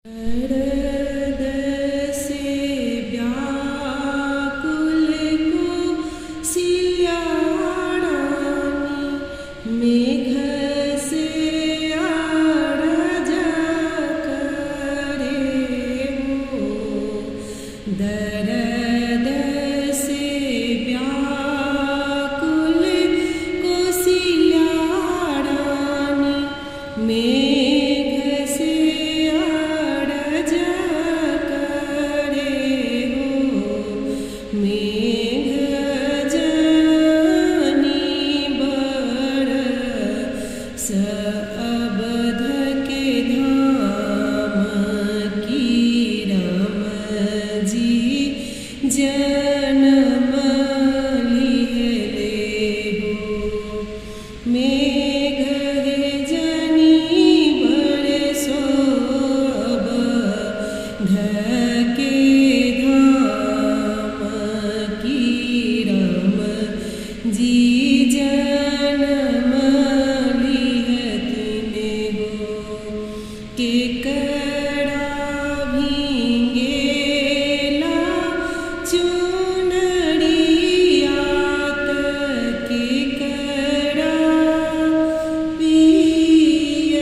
दर्द से व्याकुल कोसिल्या रानी, मेघ से अरज करे हो। दर्द से व्याकुल कोसिल्या रानी, मेघ से अरज करे हो। मेघ जानी बरस अवध के धाम की, राम जी जन्म लिहले हो। मेघ जनी बरसो अवध के धाम की, राम जी जन्म लिहतिने हो। केकरा भींगेला चुनरिया त केकरा पियरिया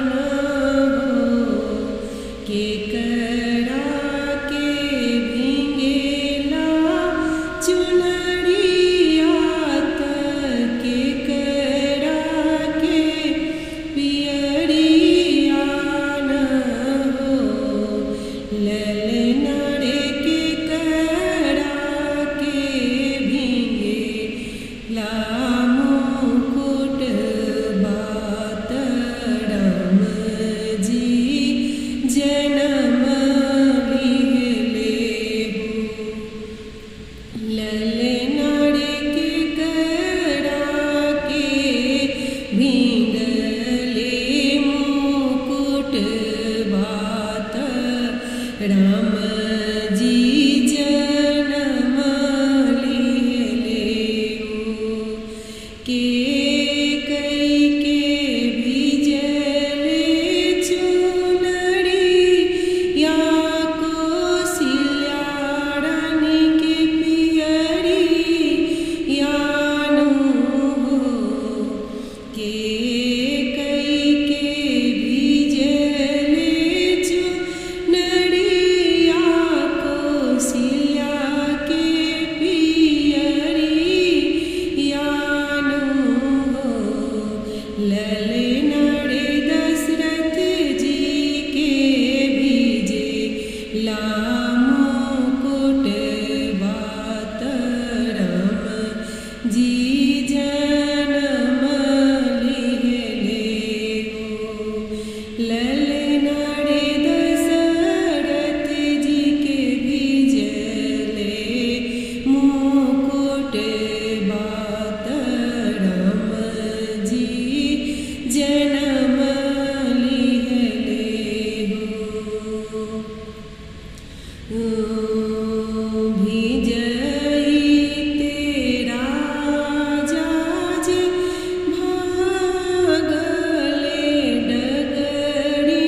न हो। केकरा के भींगेला चुनरिया त केकरा के पियरिया न हो। ललना रे केकरा के भींगेला मुकुट बात, राम जी जन्म लिहले हो। ललना रे केकरा के भींगले मुकुट बात, राम जी जन्म लिहले हो। के कई के भिजले चुनरी या कोसिल्या रानी के पियरी यानु हो। के कई के भिजले चुनरिया कोसिल्या के पियरी यानु हो। ललना रे दशरथ जी के भिजे मुकुट बात, राम जी जन्म लिहले हो। ललना रे दशरथ जी के भिजले मुकुट बात, राम जी जन्म लिहले हो। भिजई तेरा जाज भागले डगरी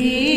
में।